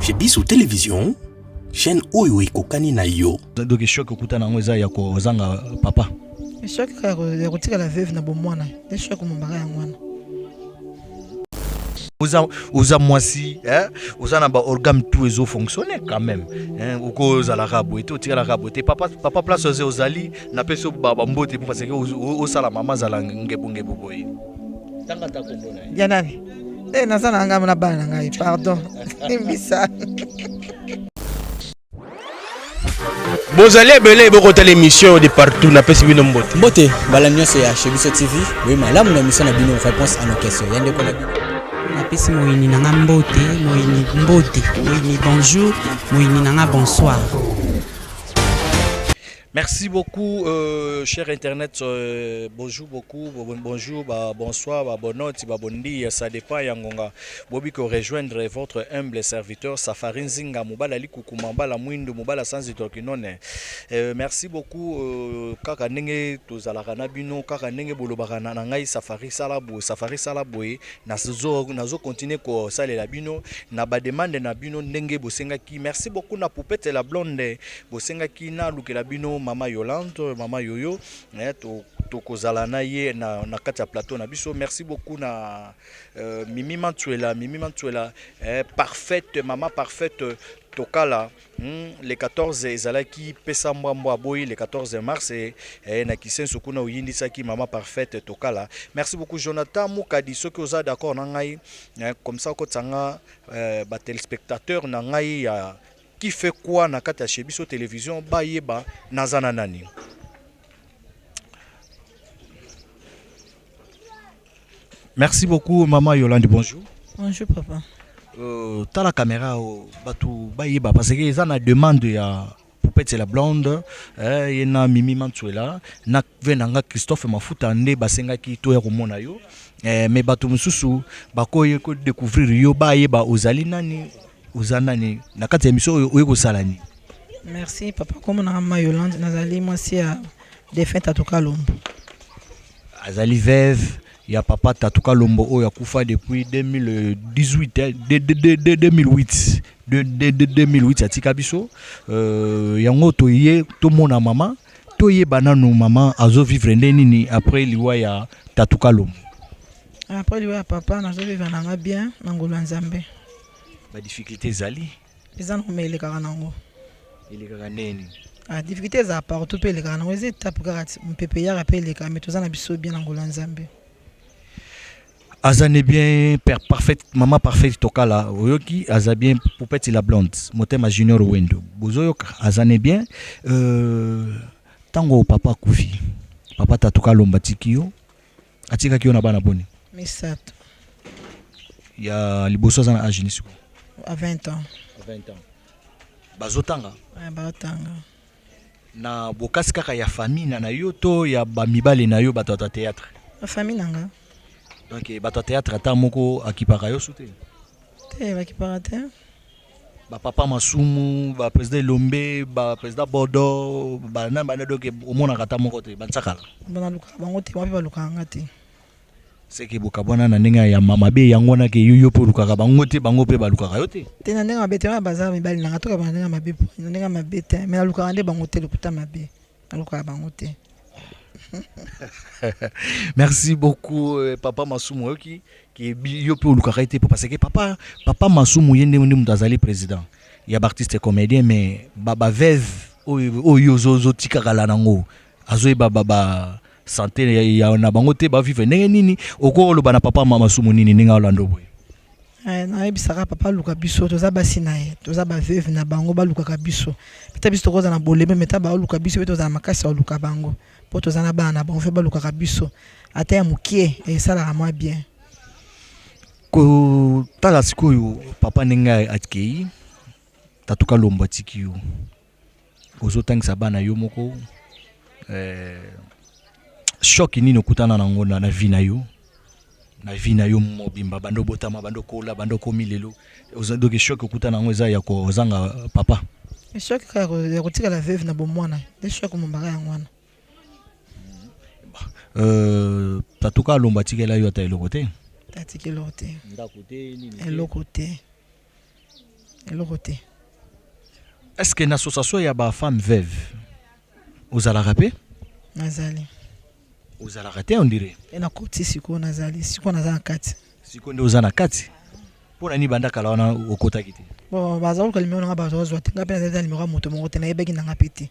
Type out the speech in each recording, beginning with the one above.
Chez Biso Télévision, chaîne oyo ekokani na yo. Donc choc okutana yango eza ya kozanga papa. Choc kaka ya kotikala veuve na bomwana, nde choc mombaka yango wana. Oza, oza mwasi eh? Oza na ba organe tout ezo fonctionner quand même hein? Okozalaka boye te, otikalaka boye te. Papa, papa place oze ozali, napesi yo ba mbote po parce que osala mama azala ngebu ngebu boye. Tanga ta kombo na ye. Ya nani? Eh, naza na ngai na bana na ngai, pardon. Limbisa. Bozali ebele bokotala émission de partout, napesi bino mbote. Mbote mbala nyonso ya Chez Biso TV, boye malamu na émission na bino réponse à nos questions. Ya ndeko na bino. Napesi moyini na nga mbote, moyini mbote, moyini bonjour, moyini na nga bonsoir. Merci beaucoup, cher internet. Bonjour beaucoup, bonjour, bah, bonsoir, bah, bonne note, bah, bon dia, ça dépend yangonga. Bobi ko rejoindre votre humble serviteur Safari Nzinga, Mobala Likuku, Mobala Mwindu, Mobala Sanzi Tokinone. Merci beaucoup, kaka ndenge tozalaka na bino, kaka ndenge bolobaka na ngai Safari sala boye, Safari sala boye, nazo continuer ko salela bino na ba demande na bino ndenge bosengaki. Merci beaucoup na Poupette la blonde. Bosengaki na lukela bino mama Yolande, mama Yoyo, tokozala na ye na kati ya plateau na biso. Merci beaucoup na Mimi Mantuela, Mimi Mantuela, parfaite, mama parfaite Tokala. Le 14 ezalaki pesa mbwa mbwa boyi, le 14 mars, na Kisenso kuna oyindisaki mama parfaite Tokala. Merci beaucoup Jonathan Mukadi, soki oza d'accord na ngai, comme ça okotanga ba téléspectateurs na ngai ya qui fait quoi na kati ya Chez Biso Télévision, bayeba naza na nani. Merci beaucoup maman Yolande, bonjour. Bonjour papa. Tala caméra batu bayeba parce que eza na demande ya Poupette la blonde, ye na Mimi Mantuela na ve nanga Christophe Mafuta nde basengaki to ya komona yo. Mais batu mususu bakoye ko découvrir yo bayeba ozali nani, oza nani na kati ya émission oyo oye kosala nini. Merci papa, comme na ma Yolande nazali mwasi ya défunt Tatu Kalombo. Azali veuve ya papa Tatu Kalombo oyo akufa depuis 2018, hein, de, de, de, de, 2008. De, de, de, 2008 atika biso. Yango toye tomona mama, toyeba nanu mama azo vivre nde nini après liwa ya Tatu Kalombo. Après liwa ya papa nazo vivre nanga bien na ngolu ya Nzambe. Ba difficulté ezali? Eza nango mais elekaka nango. Elekaka ndenge nini? Ah, difficulté ezala partout pe elekaka nango, eza étape kaka ti mpepe eyaka pe eleka, mais toza na biso bien na ngolu ya Nzambe. Aza ne bien père parfaite, maman parfaite Tokala oyoki, aza bien Poupette la blonde, motema junior Wendo. Bozoyoka aza ne bien. Tango papa akufi, papa Tatu Kalombo atiki yo, atikaki yo na bana boni? Misato. Ya liboso aza na âge nini sikoyo? À 20 ans. À 20 ans. Bazotanga? Ouais, bazotanga. Na bokasi kaka ya famille na yo to ya ba mibale na yo bato ya théâtre? La famille nanga. Donc bato ya théâtre ata moko akipaka yo sute? Te, bakipaka te. Ba papa Masumu, ba président Elombe, ba président Bodo, ba na ba donc omonaka ata moko te, ba ntsakala. Ba lukaka bango te, ba pe ba lukaka nga te. C'est que bokabwana na ndenge ya mama be yango wana ke yo yo pe olukaka bango te, bango pe balukaka yo te. Te na ndenge mabe te, wana baza mibali nanga, toka na ndenge mabe po, na ndenge mabe te, mais nalukaka nde bango te, lokuta mabe. Nalukaka bango te. Merci beaucoup papa Masumu oyoki ke yo pe olukaka ye te po parce que papa Masumu ye nde moto azali président ya ba artiste comédien, mais ba veuve oyo oyo ozotikaka la nango azoyeba ba santé ya na bango te, ba vivre ndenge nini? Okoloba na papa Masumu nini ndenge alando boye? Nayebisaka papa aluka biso, toza basi na ye, toza ba veuve na bango, balukaka biso. Peut-être biso tokozala na boleme, mais ta baluka biso pe tozala makasi ya koluka bango. Po toza na bana na bango, fe balukaka biso. Ata ya mokie, esalaka mwa bien. Kotala sikoyo papa ndenge akei, Tatu Kalombo atiki yo. Ozotangisa bana yo moko. Choc nini okutana nango na vie na yo? Na vie na yo mobimba, bando botama, bando kola, bando komi lelo. Donc choc okutana nango eza ya kozanga papa. Choc kaka ya kotikala veuve na bomwana, nde choc mombaka yango wana. Tatu Kalombo atikela yo ata eloko te? Atikela eloko te. Ndako te, nini te? Eloko te. Eloko te. Est ce que na association ya ba femme veuve ozalaka pe? Nazali. Ozalaka te on dirait. Pe nakoti sikoyo nazali sikoyo naza na kati. Sikoyo nde oza na kati? Mpo na nini banda kala wana okotaki te? Bon baza koluka numero na nga baza kozwa te nga pe nazali na numero ya moto moko te nayebaki na nga pe te.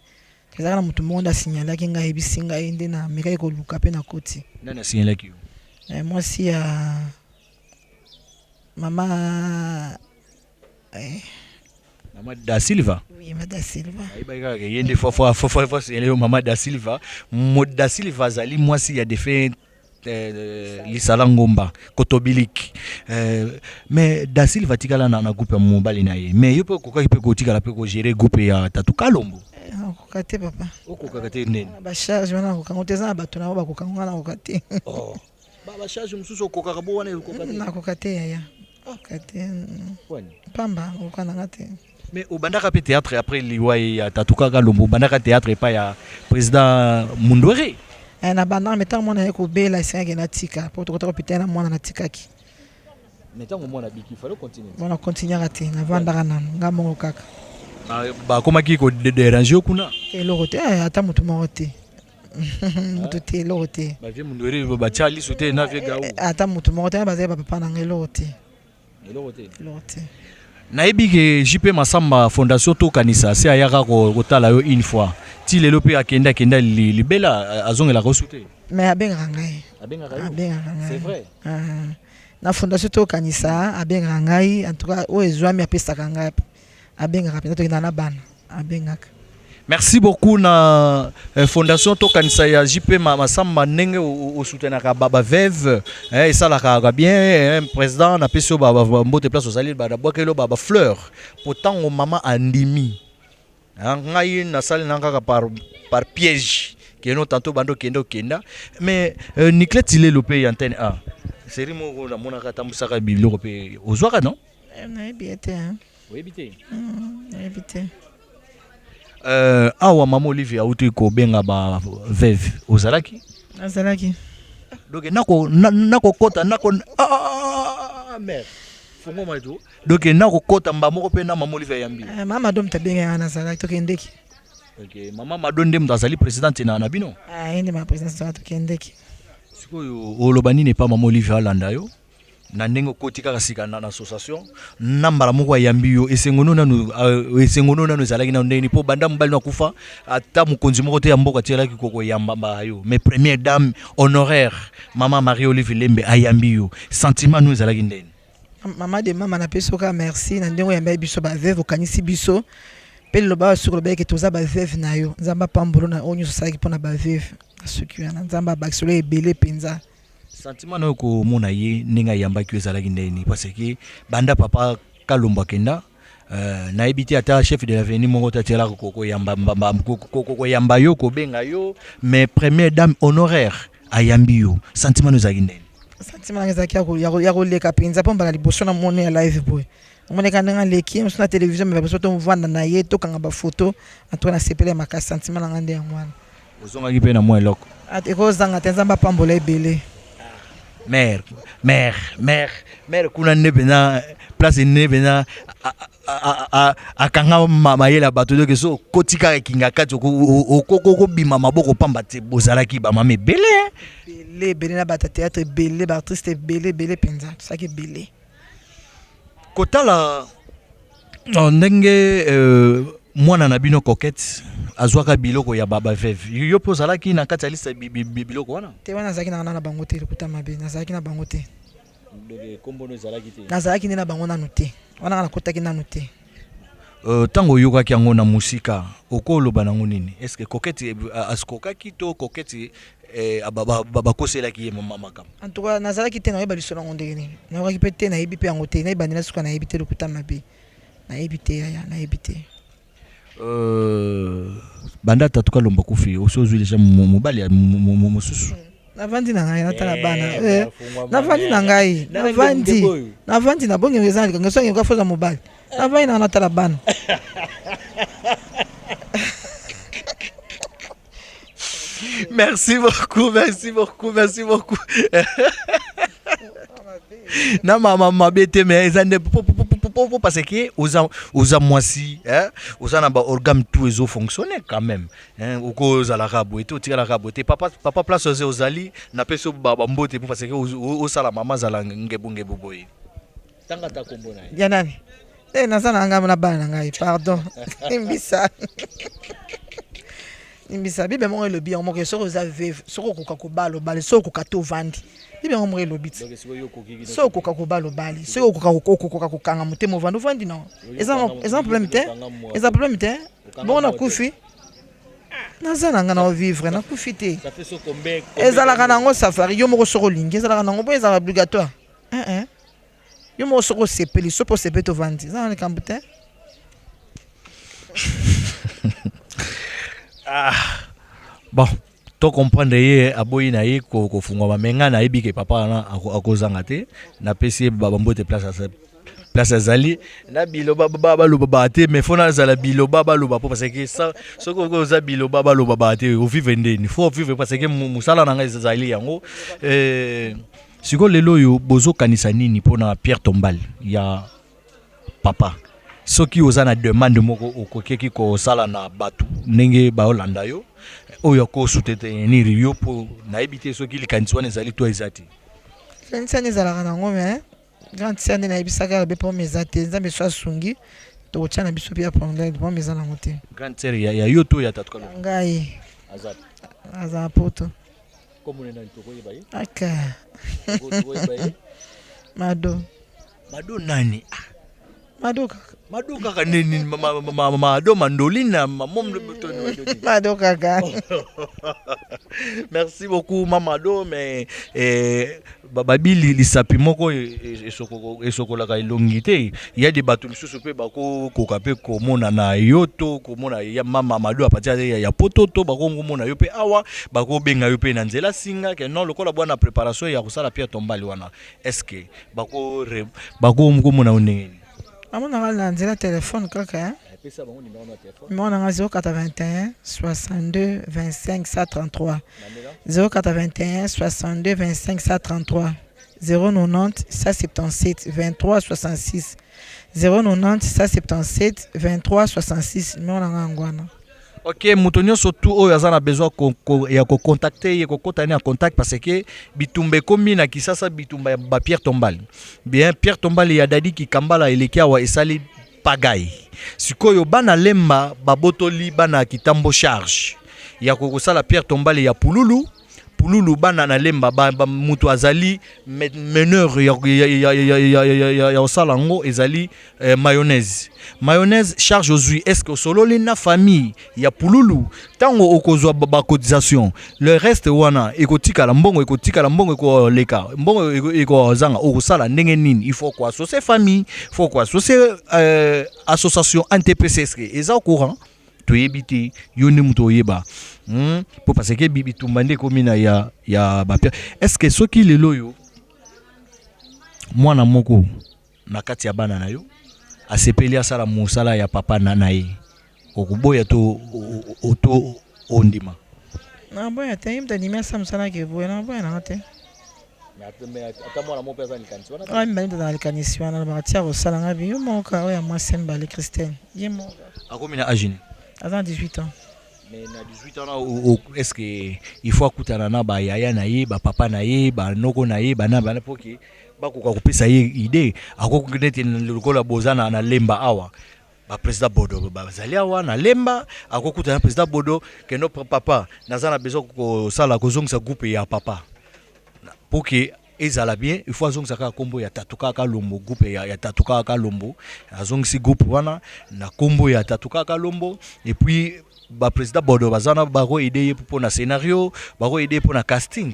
Ezalaka na moto moko nde asignalaki ngai ayebisi ngai nde namekaki koluka pe nakoti. Nani asignalaki yo? Eh, mwasi ya mama eh. Mama Da Silva? Oui, Mama Da Silva. Ayebaki kaka ye nde fo fo fo fo yo Mama Da Silva. Mo Da Silva azali mwasi ya defunt eh, Lisala Ngomba Kotobilik. Eh, mais Da Silva atikala na, na groupe ya mobali na ye. Mais yo pe okokaki pe kotikala pe ko gérer groupe ya Tatu Kalombo. Eh, nakoka te papa. Okokaka te nini? Ba charge wana nakoka ngo te eza na bato na bango bakoka ngo nga nakoka te. Oh. Ba ba charge mosusu okokaka bo wana ekoka te. Nakoka te yaya. Nakoka te. Pamba nakoka na nga te. Mais obandaka pe théâtre après liwa ya Tatu Kalombo, obandaka théâtre epai ya président Mundwere. Eh, na bandaka mais ntango mwana aye kobela esengaki natika po tokotaka hôpital na mwana natikaki. Mais ntango mwana abiki, il fallait continuer. Bon, na continuaka te, navandaka nanu nga moko kaka. Bakomaki ko déranger yo kuna? Eloko te, eh, ata moto moko te. Moto te, eloko te. Ba vieux Mundwere batia liso te na vieux Gaou. Eh, ata moto moko te, bazali ba papa na nga eloko te. Eloko te. Eloko te. Nayebi ke JP Massamba fondation tokanisa se ayaka kotala yo une fois. Ti lelo pe akenda akenda libela azongelaka yo su te. Mais abengaka ngai. Abengaka yo? Abengaka ngai. C'est vrai? Ah. Na fondation tokanisa abengaka ngai en tout cas oyo ezwami apesaka ngai abengaka mpenza tokendaka na bana abengaka. Merci beaucoup na euh, fondation tokanisa ya JP Massamba ndenge osoutenaka ba ba veuve eh, esalaka bien eh, président napesi yo ba mbote place ozali ba nabwakeli yo ba ba fleur po ntango mama andimi Ah, ngai nasali na kaka par, par piège keno tantôt bando okenda okenda mais euh, Niclette Tilelo mpe ya antenne A série moko namonaka atambwisaka biloko mpe ozwaka non? Eh, nayebi ye te hein. Oyebi te? Nayebi te. Euh, awa mama Olivia auti kobenga ba veuve ozalaki? Nazalaki. Donc nako nakokota nako ah, ah, ah, mère fungoma eto donc nakokota mba moko mpe na mama Olivia yambi. Eh, mama Mado moto abengaki nga nazalaki tokendeki. Okay, mama Mado nde moto azali présidente na, na bino? Ah, ye nde ma présidente wana tokendeki. Sikoyo oloba nini epa mama Olivia alanda yo na ndenge okoti kaka sika na, na association na mbala moko ayambi yo esengo no nanu uh, esengo no nanu ezalaki nanu ndenge nini mpo banda mobali no akufa ata mokonzi moko te ya mboka atikalaki kokoyamba ba yo mais première dame honoraire mama Marie Olive Lembe ayambi yo sentiment no ezalaki ndenge Mama de mama napesi yo kaka merci na ndenge oyambaki biso ba veuve okanisi biso mpe liloba oyo suki olobaki ke toza ba veuve na yo nzambe apambolo na oyo nyonso osalaki mpo na ba veuve na suki wana nzambe abakisolo ebele mpenza. Sentiment nayo komona ye ndenge ayambaki yo ezalaki ndenge nini parce que banda papa Kalombo akenda euh, nayebi te ata chef de l'avenue moko te atialaka koyamba koyamba yo kobenga yo mais première dame honoraire ayambi yo sentiment nayo ezalaki ndenge Sentiment nanga ezalaki ya koleka mpenza mpo mbala liboso na moni ya live boye omoneka ndenge aleki mosusu na télévision mais biso tovanda na ye tokanga bafoto en tout cas nasepeli ya makasi sentiment nanga nde yango wana. Ozongaki mpe na mwa eloko? Ekozanga te, Nzambe apambola ebele. Mère, mère, mère, mère kuna nde mpenza place nde mpenza akanga mayele ya bato donc so okoti kaka ekinga kati okobima maboko pamba te bozalaki bamama ebele ebele ebele na bato ya théâtre ebele baartiste ebele ebele mpenza tosalaki ebele kotala oh, ndenge euh, mwana na bino coquette azwaka biloko ya baba veuve yo mpe ozalaki na kati ya liste biloko wana te wana nazalaki na na bango te lokuta mabe nazalaki na bango te donc nazalaki nde na bango nanu te wana nga nakotaki nanu te ntango euh, oyokaki yango na mosika okoloba nango nini est ce que coquette eh, asikokaki to coquette eh, bakoselaki ye makambo en tout cas nazalaki te nayeba lisolo yango ndenge nini nayokaki mpe te nayebi mpe yango te nayebandi na suka nayebi te lokuta mabe nayebi te yaya nayebi te euh, banda tatu kalomba kufi osi ozwi deja mobali ya mosusu navandi na ngai natala eh, bana eh, navandi na ngai navandi navandi na bongi eza na likango soki ngekoka foza mobali navandi na ngai natala bana Merci beaucoup, merci beaucoup, merci beaucoup. na mama mabe te mais eza nde po parce que oza mwasi, hein, oza na ba organe tout ezo fonctionner quand même, hein. Okozalaka boye te, otikalaka boye te. Papa, papa, place oze ozali, napesi yo bambote po parce que osala mama azala ngebungebu boye. Tanga ta kombo na ye. Ya nani? Eh, naza na ngai na bana na ngai, pardon, limbisa, limbisa. Bible moko elobi yango moko: soki oza veuve, soki okoka kobala, obali; soki okoka te, ovandi. Bible yango moko elobi ti soki okoka kobala, obali; soki okoka kokanga motema, ovandi, ovandi. Non, eza problème te, eza problème te. Bongo nakufi, naza na ngai na ovivre, nakufi te. Ezalaka nango safari. Yo moko soki olingi, ezalaka nango mpo ezalaka obligatoire. Yo moko soki osepeli, so mpo osepeli, tovandi, eza na likambo te. Ah, bon, to comprendre ye aboyi na ye kofungwama, me ngai nayebi ke papa wana akozanga te. Napesi ye bambote place azali. Na biloba baloba ba te, mais faut nazala biloba baloba mpo parce que soki oza biloba baloba ba te, ovivre ndeni? Faut vivre parce que mosala na ngai ezali yango. Sikoyo lelo oyo bozokanisa nini mpona pierre tombale ya papa? Soki oza na demande moko okokeki kosala na bato ndenge baolanda yo, oyo akosoutenir yo, mpo nayebi te soki likanisi wana ezali to eza te. Likanisi wana ezalaka nango, mais grande sœur nde nayebisaka, alobi problème eza te. Nzambe so asungi, tokotya na biso mpe problème eza nango te. Grande sœur ya yo to ya tatuka? Ngai. Aza? Aza poto. Aka Mado. Mado nani? Mado kaka. Mado kaka nini? Mado Mandolina? Mado kaka. Merci beaucoup, Mamado. Mais babili lisapi moko esokolaka elongi te. Ya de bato misusu mpe bakokoka mpe komona na yo to komona ya mama Mado à partir ya poto, to bakomona yo mpe awa, bakobenga yo mpe na nzela singa ke non, lokola bwana préparation ya kosala pierre tombale wana, est ce que bakomona yo ndenge nini? Amonaka na nzela telefone kaka. Numéro nanga 081 62 25 133, 081 62 25 133, 090 177 23 66, 090 177 23 66. Numéro nanga yango wana. Ok, moto nyonso tu oyo aza na besoin ya kocontacter ye, kokota ne ya contact, parce que bitumba ekomi na Kisasa, bitumba ya bapierre tombale. Bien, pierre tombale ya Dadi Kikambala eleki awa, esali pagaille. Sikoyo bana Lemba babotoli bana Kitambo charge ya kosala pierre tombale ya Pululu. Pululu, bana na Lemba ba, moto azali meneur ya kosala yango ezali Mayonnaise. Mayonnaise, charge ozwi, est ce que osololi na famille ya Pululu? Ntango okozwa bacotisation, le reste wana ekotikala, mbongo ekotikala, mbongo ekoleka, mbongo ekozanga, okosala ndenge nini? Il faut koassocier famille, faut koassocier association NTPC. Est ce que eza au courant? Toyebi te, yo nde moto oyeba, Po parce que bitumba nde ekomi na ya bapierre. Est ce que soki lelo oyo mwana moko na kati ya bana na yo asepeli asala mosala ya papa na ye, okoboya to ondima? Naboya te. Ye moto andimi asala mosala ake boya, naboya nanga te. Ata mwana moko mpe aza likanisi wana? Oyo mibale tozala likanisi wana, alobaka tia kosala nga bi yo moko. Oyo ya mwasi ya mibale, Christine, ye moko. Akomi na age nini? Aza na 18 ans. Mais na 18 ans, est ce que il faut akutana na bayaya na ye, bapapa na ye, banoko na ye, bana bana, mpo ke bakoka kopesa ye idée? Akoki neti lokola boza na Lemba awa, baprésident Bodo bazali awa na Lemba, akokutana na président Bodo kendo: "Papa, naza na besoin kosala, kozongisa groupe ya papa." Po ke ezala bien, il faut azongisa kaka nkombo ya Tatu kaka Kalombo, groupe ya Tatu kaka Kalombo. Azongisi groupe wana na nkombo ya Tatu kaka Kalombo, et puis baprésident Bodo baza na bakoaider ye mpo na scénario, bakoaider ye mpo na casting.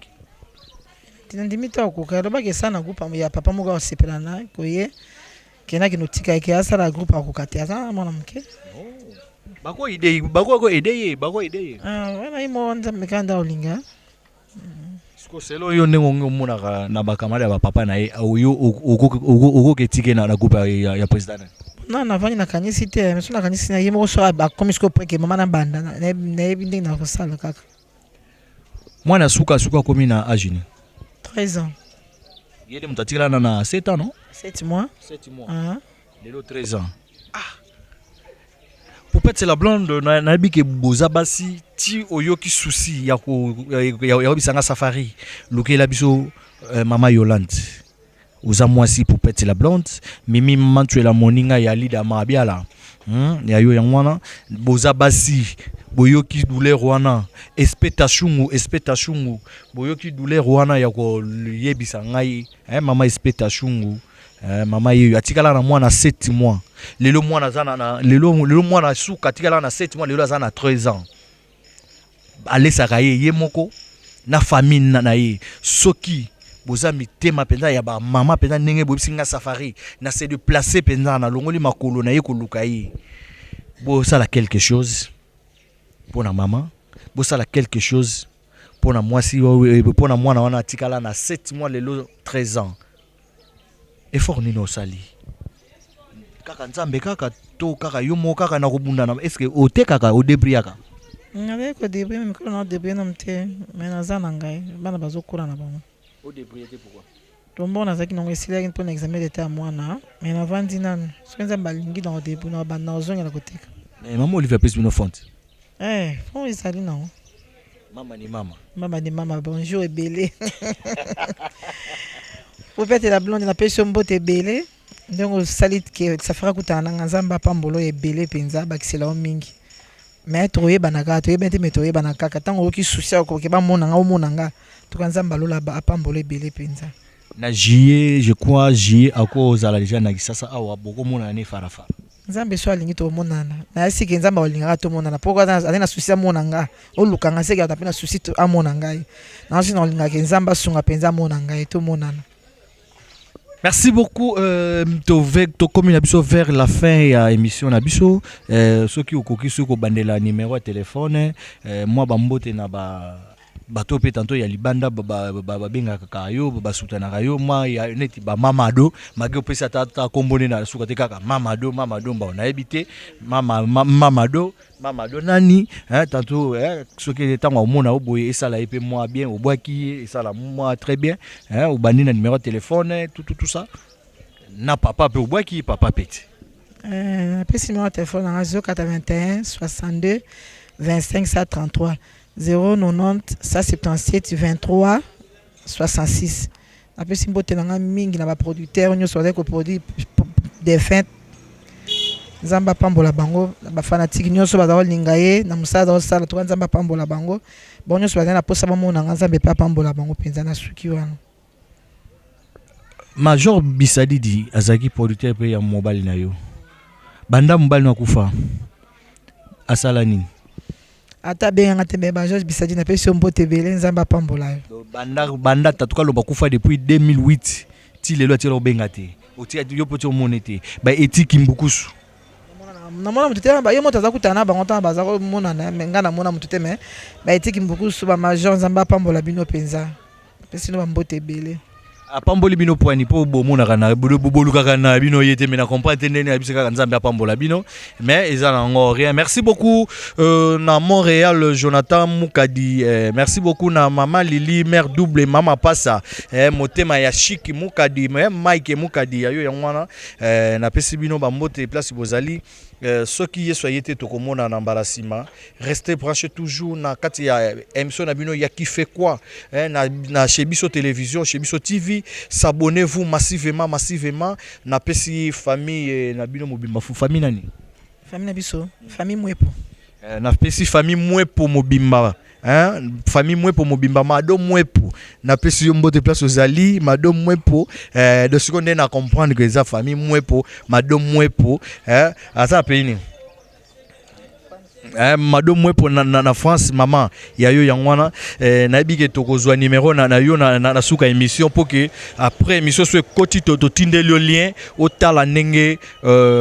Nandimi te. Akoka, alobaki esala na groupe ya papa moko, akosepela na koye kendaki notika eke asala groupe. Akoka te, aza mwana moke. Bakoaider, bakoaider ye, bakoaider ye. Wana ye moko, Nzambe kaka nde olinga. Siko selo yo ndenge ongi omonaka na bacamarade ya bapapa na ye, yo okoki etike na groupe ya président nani? Non, navandi, nakanisi te. So nakanisi na ye moko, so akomi sikoyo preke mama na banda, nayebi ndenge nakosala kaka. Mwana suka suka akomi na age nini? 13 ans. Ye nde moto atikala na 7 ans, non? 7 mois. 7 mois. Ah. Lelo 13 ans. Ah! Poupette c'est la blonde, nayebi ke boza basi ti oyoki souci ya ko ya koyebisa nga safari lukela biso mama Yolande. Oza mwasi Poupette c'est la blonde, Mimi Mantuela moninga ya Lida Mabiala. Ya yo yango wana boza basi boyoki douleur wana espeta shungu espeta shungu boyoki douleur wana ya koyebisa ngai eh, mama espeta shungu eh, mama yeyo atikala na mwana 7 mois lelo mwana aza na lelo lelo mwana suka atikala na 7 mois lelo aza na 13 ans alesaka ye ye moko na famille na ye. Soki boza mitema mpenza ya ba mama mpenza ndenge boyebisi nga safari na se déplacer mpenza na longoli makolo na ye koluka ye, bosala quelque chose mpona mama, bosala quelque chose mpona mwasi, mpona mwana wana atikala na 7 mois lelo 13 ans. Effort nini osali? Kaka Nzambe kaka to kaka yo moko kaka na kobundana? Est ce que otekaka, odébrouillaka? Nazali kodébrouiller, mikolo na odébrouiller nanu te, mais naza na ngai, bana bazokola na bango. Odébrouiller te pourquoi? Tombongo nazalaki nango esilaki mpona examen d'état ya mwana, mais navandi nanu. Soki Nzambe alingi, na kodébrouiller, na kobanda kozongela koteka. Mais mama Olivier apesi bino fonte? Eh, fond ezali nango. Mama ni mama. Mama ni mama, bonjour ebele. Poupette la blonde, napesi yo mbote ebele ndenge osali ke safari akutana nanga. Nzambe apambola oyo ebele mpenza, abakisela yo mingi. Mais tokoyebana kaka, toyebani te, mais toyebana kaka. Ntango oyoki souci ya koke bamona nga, omona nga toka. Nzambe alola apambola ebele mpenza. Na juillet, je crois juillet akozala déjà na Kisasa awa, bokomonana ne farafara. Nzambe so alingi, tomonana. Nayasiki Nzambe alingaka tomonana po azali na souci amona nga. Oluka nga seki ata mpe na souci amona ngai nansi na olingaka. Nzambe asunga mpenza, amona ngai, tomonana. Merci beaucoup. Tokomi na biso vers la fin ya émission na biso. Soki okoki soki kobandela numéro ya téléphone, mwa bambote na ba bato mpe tanto ya libanda babengaka kaka yo, basutanaka yo mwa ya neti bamamado magi opesi ata ata kombo nde na suka te, kaka mamado mamado mbao nayebi te mama mamado mamado nani hein, tantôt hein, soki ntango omona yo boye esala ye mpe mwa bien, obwaki ye esala mwa très bien hein, obandi na numéro ya téléphone, tout, tout, tout ça na papa mpe obwaki papa mpe te. Napesi numéro ya téléphone nanga: 081 62 25 133, 090 177 23 66. Napesi mbote na nga mingi na baproducteur nyonso bazali koproduire défunt. Nzambe apambola bango, na bafanatike nyonso baza kolinga ye na mosala aza kosala. Toka Nzambe apambola bango, bango nyonso bazali na mposa bamona nga. Nzambe mpe apambola bango mpenza. Na suki wana. Major Bisadidi azalaki producteur mpe ya mobali na yo. Banda mobali no akufa, asala nini? Ata abenganga te, mais Major Bisadidi, napesi yo mbote ebele. Nzambe apambola yo. Banda banda tatuka loba kufa depuis 2008 ti lelo atiela obenga te, otia yo mpo ti omona te baetiki mbukusu. Namona motu te. Ye moto aza kutana na bango ntango baza komonana, mais ngai namona motu te. Mais baetiki mbukusu, bamajor, Nzambe apambola bino mpenza. Apesi bino bambote ebele. Apamboli bino poani mpo bomonaka na bolukaka na bino ye te, mais na comprendre te ndenge na biso kaka. Nzambe apambola bino, mais eza nango rien. Merci beaucoup na Montréal Jonathan Mukadi, merci beaucoup na mama Lili, mère double, mama Pasa, motema ya Chic Mukadi, mais Mike Mukadi ya yo yango wana. Napesi bino bambote place bozali. Soki Yesu aye te, tokomona na mbala nsima. Restez branché toujours na kati ya émission na bino ya Qui fait quoi, hein, na chez biso télévision, chez biso TV. S'abonnez-vous massivement, massivement. Napesi famille na bino mobimba, famille nani? Famille na biso, famille Mwepo. Napesi famille Mwepo mobimba, hein? Famille Mwepo mobimba, Mado Mwepo, napesi yo mbote place ozali, Mado Mwepo. De sikoyo nde na comprendre que eza famille Mwepo. Mado Mwepo, eh, aza pays nini? Mado Mwepo na France, mama ya yo yango wana. Nayebi ke tokozwa numéro na yo na suka émission, mpo ke après émission so ekoti, totindeli yo lien, otala ndenge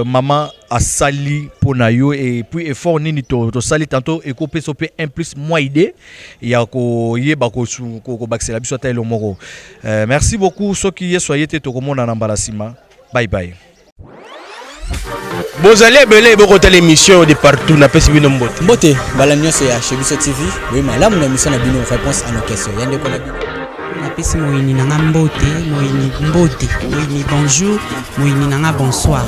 mama asali mpo na yo et puis effort nini tosali tantôt ekopesa mpe un plus mwa idée ya koyeba kobakisela biso ata elo moko. Merci beaucoup. Soki Yesu aye te, tokomona na mbala nsima. Bye bye. Bozali ebele bokotala émission de partout, napesi bino mbote. Mbote mbala nyonso ya chez biso TV, boye malamu na émission na bino Réponse à nos questions ya ndeko na bino. Napesi moyini na nga mbote, moyini mbote, moyini bonjour, moyini na nga bonsoir.